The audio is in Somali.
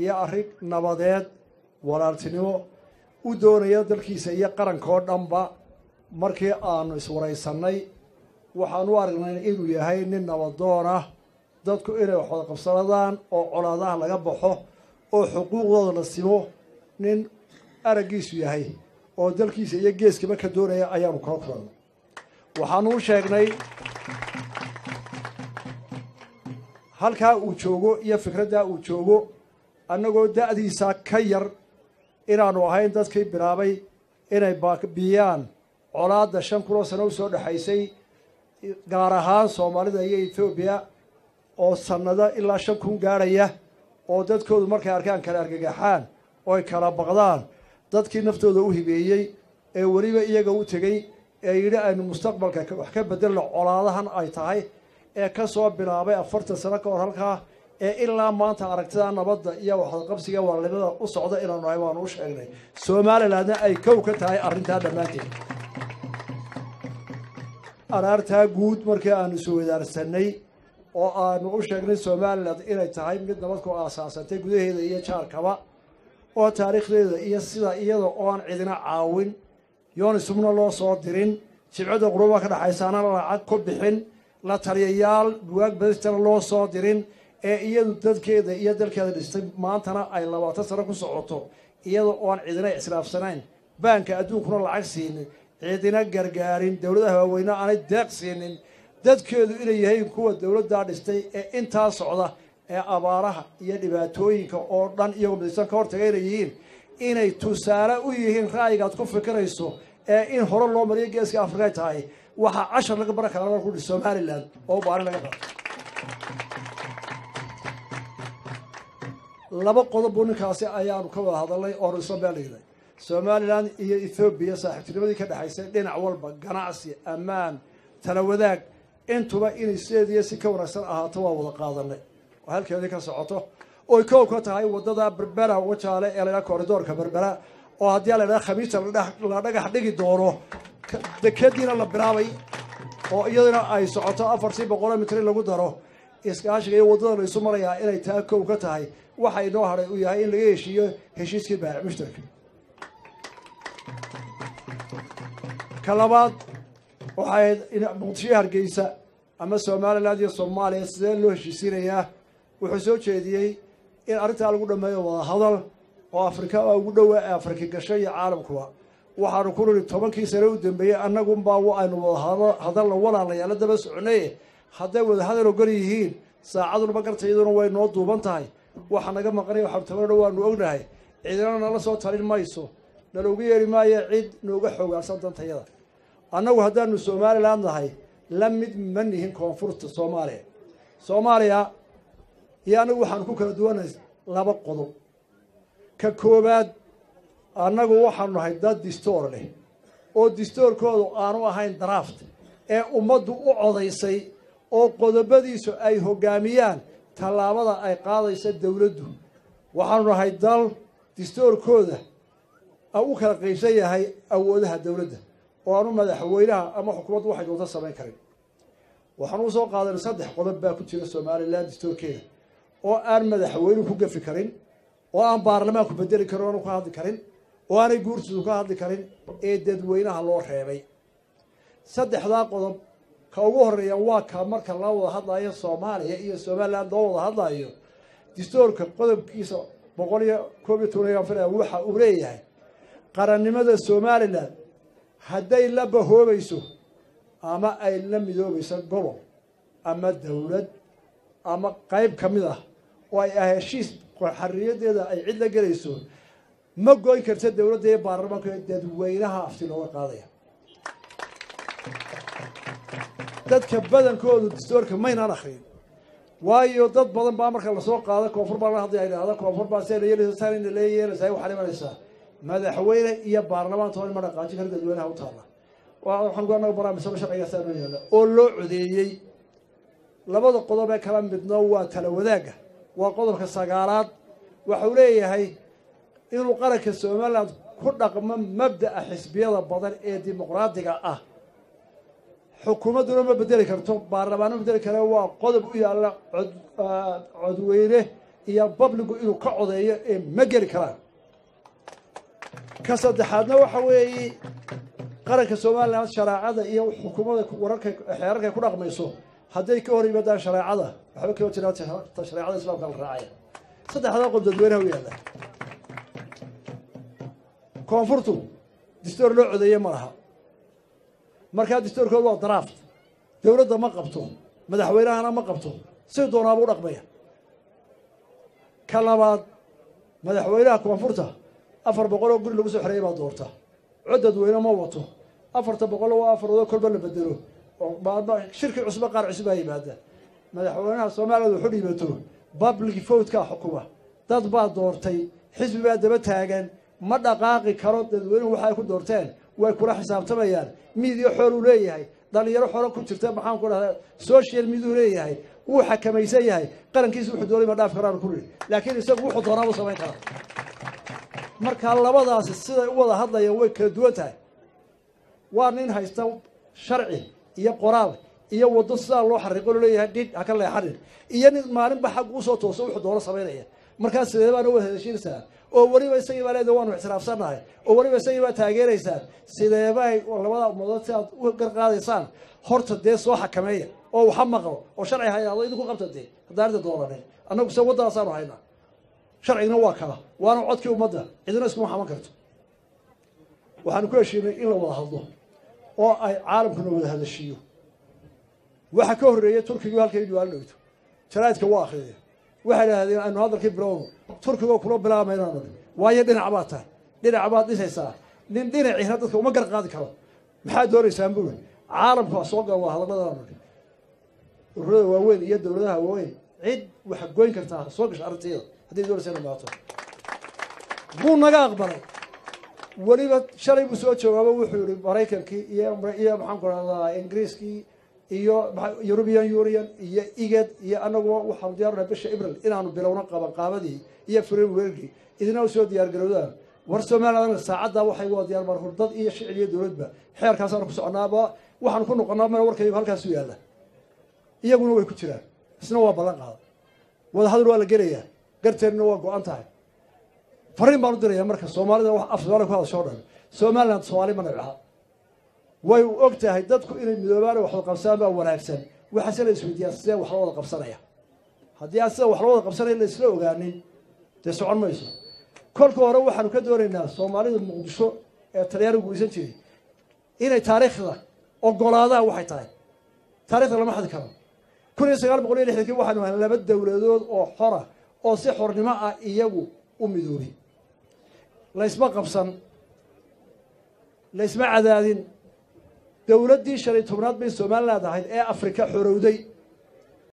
iyo arrin nabadeed walaaltinimo u doonaya dalkiisa iyo qarankoo dhanba. Markii aanu iswaraysanay waxaan u aragnay inuu yahay nin nabadoon ah, dadku inay wax wada qabsanadaan oo colaadaha laga baxo oo xuquuqdooda la simo, nin araggiisu yahay oo dalkiisa iyo geeskaba ka doonaya ayaanu kala kulannay. Waxaanu u sheegnay halkaa uu joogo iyo fikraddaa uu joogo, annagoo da'diisa ka yar inaanu ahayn dadkii bilaabay inay baabiyaan colaadda 5000 sano usoo dhexaysay, gaar ahaan Soomaalida iyo Etoobiya, oo sannado ilaa 5000 gaadhaya, oo dadkoodu markay arkaan kala argagaxaan oo ay kala baqdaan. Dadkii naftooda u hibeeyey ee weliba iyaga u tegey ee yidhi aynu mustaqbalka wax ka bedelno colaadahan ay tahay, ee ka soo bilaabay 40 sano ka hor halkaa ee ilaa maanta aragtida nabadda iyo waxqabsiga walaalnimada u socda inaanu nahay waanu u sheegnay. Somalilandna ay kow ka tahay arrintaa dhammaanteed. Araartaa guud markii aanu isweydaarsanay oo aanu u sheegnay Somaliland inay tahay mid nabad ku aasaasantay gudaheeda iyo jaarkaba, oo taariikhdeeda iyo sida iyada oo aan cidina caawin, yoonisumna loo soo dirin, jibcadda quruba ka dhexaysaana lacag ku bixin, la taliyayaal buwaag badistana loo soo dirin, ee iyadu dadkeeda iyo dalkeeda dhistay, maantana ay 20 sano ku socoto iyada oo aan cidina ictiraafsanayn, baanka adduunkuna lacag siinin, cidina gargaarin, dowladaha waaweyne aanay deeq siinin, dadkeedu inay yihiin kuwa dowladdaa dhistay ee intaa socda ee abaaraha iyo dhibaatooyinka oo dhan iyagoo midaysan ka hortaga inay yihiin, inay tusaale u yihiin ra'yigaad ku fikirayso ee in hore loo mariyo geeska Afrika ay tahay, waxaa cashar laga baran karaa ku Somaliland oo baarin laga qaato. Laba qodob buu ninkaasi ayaanu ka wada hadalnay oonu isla meel dhignay. Somaliland iyo Ethoobiya saaxiibtinimadii ka dhexaysay dhinac walba, ganacsi, ammaan, tala wadaag, intuba inay sideediiyo si ka wanaagsan ahaato waa wada qaadanay oo halkeedii ka socoto, oy kow ka tahay waddada Berbera Wajaale ee la ydhaha corridoorka Berbera, oo haddii la ydhaha Khamiista la dhagax dhigi doono, dekediina la bilaabay oo iyaduna ay socoto 400 mitr in lagu daro. Iskaashiga iyo waddada la isu marayaa inay taa kow ka tahay. Waxa inoo hadhay uu yahay in laga heshiiyo heshiiskii baahic mushtarka. Ka labaad waxay Muqdisho, Hargeysa ama Somaliland iyo Soomaaliya sidee loo heshiisiinayaa. Wuxuu soo jeediyey in arrintaa lagu dhameeyo wada hadal oo Afrika ugu dhowa ee Afrika gashay iyo caalamkuba. Waxaanu ku niri 10kii sane u dambeeyey annagunbaa aynu wada hadalna walaalayaala daba soconay, hadday wada hadal ogol yihiin saacadunba gartayaduna way noo duuban tahay. Waxa naga maqanaya waxaanu tabanana waanu ognahay, cidina nala soo talin mayso, naloogu yeeri maayo cid nooga xoogaansan dantayada. Annagu haddaanu Somaliland nahay la mid ma nihin koonfurta Soomaaliya. Soomaaliya iyo annagu waxaanu ku kala duwanay laba qodob. Ka koowaad, annagu waxaanu nahay dad distoor leh oo distoorkoodu aanu ahayn draft ee ummaddu u codaysay, oo qodobadiisu ay hoggaamiyaan tallaabada ay qaadaysa dowladdu. Waxaanu nahay dal distoorkooda u kala qaybsan yahay awoodaha dowladda, oo aanu madaxweynaha ama xukuumaddu waxay doonto samayn karin. Waxaanu usoo qaadanay 3 qodob baa ku jira Somaliland distoorkeeda oo aan madaxweynuhu ku gafi karin, oo aan baarlamaanku bedeli karin, oanu ka hadli karin, oo aanay guurtiisu ka hadli karin, ee dadweynaha loo reebay. Saddexdaa qodob ka ugu horreeya waa ka marka loo wada hadlayo Soomaaliya iyo Somaliland loo wada hadlayo, distoorka qodobkiisa 111 filaya waxa uu leeyahay qarannimada Somaliland hadday la bahoobayso ama ay la midoobayso gobol ama dowlad ama qayb ka mid ah oo ay heshiis xorriyaddeeda ay cid la gelayso, ma goyn karta dowladda iyo baarlamaanka, dadweynaha afti looga qaadaya. Dadka badankoodu distoorka maynaan akriin, waayo dad badan baa marka lasoo qaado koonfur baa la hadlaya idhahda koonfur baa see la yeelaysa, saanayna lee yeelaysaa. Waxaa imanaysaa madaxweyne iyo baarlamaan toona ma dhaqaajin kara, dadweynaha u taalla. Waxaan ku anaga barnaamijsaba sharciga saa noo yaalla oo loo codeeyey. Labada qodob ee kala midna waa tala wadaagga, waa qodobka 9aad. Waxau leeyahay inuu qaranka Somaliland ku dhaqmo mabda'a xisbiyada badan ee dimuqraadiga ah, xukuumadduna ma bedeli karto, baarlamaanna ma bedeli kare, waa qodob u yaalla codweyne iyo babligu inuu ka codeeyo ee ma geli karaan. Ka saddexaadna waxa weeye qaranka Somaliland shareecada iyo xukuumadda wararka xeerarka ku dhaqmayso hadday ka hor yimaadaan shareecada waxba kama jiraan, shareecada islaamka la raacaya. Saddexdaa qodob dadweynaha u yaalla. Koonfurtu distoor loo codeeye ma laha, markaa distoorkooda waa draft, dowladda ma qabto, madaxweynahana ma qabto, si doonaaba u dhaqmaya. Ka labaad, madaxweynaha koonfurta 400 oo guri lagu soo xereeyay baa doorta, cod dadweyne ma wato. 400 waa afaroodoo kolba la bedelo oo shirki cusba qaar cusub baa yimaada. Madaxweynaha Soomaaliyad wuxu dhiibato public vote-kaa xukuma, dad baa doortay, xisbi baa daba taagan, ma dhaqaaqi karo. Dadweynuhu waxa ay ku doorteen way kula xisaabtamayaan. Miidiya xool uu leeyahay, dhalinyaro xoro ku jirta, maxaan ku dhahdaa, social media uu leeyahay, wuu xakamaysan yahay, qarankiisa wuxuu doonay ma dhaaf karaan kulli, laakiin isagu wuxuu doonaa buu samayn karaa. Marka labadaasi siday u wada hadlayaan way kala duwan tahay. Waa nin haysta sharci iyo qoraal iyo waddo sidaa loo xariiqo laleeyahay dhidh ha ka leexanin, iyo nin maalinba xaggu usoo tooso wuxuu doono samaynaya. Markaa sidee baana wada heshiinaysaa oo weliba isagii baa leedahay waanu ictiraafsannahay oo weliba isagii baa taageeraysaan? Sideebay labada ummadood si aad u garqaadaysaan? Horta dee soo xakameeya oo waxa maqlo oo sharci haynaado idinku qabta dee haddaan inta doonanin. Annagu se waddadaasaanu haynaa, sharcigna waa kala, waana codkii ummadda, cidina iskuma xaman karto. Waxaanu ku heshiinay in la wada hadlo oo ay caalamkuna wada hadashiiyo. Waxa ka horreeyey Turkigu halkay dhawaan dhogto jaraa'idka waa akhriyay, waxay idhahdeen aynu hadalkii bilowno. Turkigoo kula bilaamaynaanu, waayo dhinac baad tahay, dhinac baad dhisaysaa, nin dhinaciina dadka uma gar qaadi karo. Maxaa doonaysaan buuri? Caalamku ha soo galo waa hadalladaanu. Ururada waaweyn iyo dowladaha waaweyn cid wax goyn kartaa ha soo gasho arrinteeda hadday doonaysa inay maato. Wuu naga aqbalay. Weliba shalay buu soo jawaabo, wuxuu yihi Maraykankii iyo maxaan ku rahdaa Ingiriiskii iyo European Union iyo IGAD iyo anaguba waxaanu diyaarnahay bisha Abril inaanu bilowno qabanqaabadii iyo frameworkii, idina usoo diyaar garowdaan. War Somaliland saacaddaa waxay waa diyaar marhur, dad iyo shicib iyo dowladba xeerkaasaanu ku soconaaba, waxaanu ku noqonaa mana warkaygu halkaasu yaalla, iyaguna way ku jiraan. Isna waa ballan qaada, wadahadal waa la gelayaa, garteennuna waa go-an tahay. Fariin baan u dirayaa marka Soomaalida wax af Soomaaliya ku hadasho o dhan: Somaliland Soomaali ma nabca, way og tahay. Dadku inay midoobaan oo wax wada qabsadaan baa wanaagsan. Waxaase la isweydiiyaa sidee wax loo wada qabsanaya? Haddii aan sida wax loo wada qabsanaya la isla ogaanin, dee socon mayso. Kolka hore waxaanu ka doonaynaa Soomaalida Muqdisho ee Talyaanigu gumaysan jiray inay taariikhda ogolaadaan. Waxay tahay taarikhda lama xadi karo. 1960-kii waxaanu ahay laba dowladood oo xora oo si xornimo ah iyagu u midoobay. Laysma qabsan, laysma cadaadin. Dowladdii 15aad bay Somaliland ahayd ee Afrika xorowday.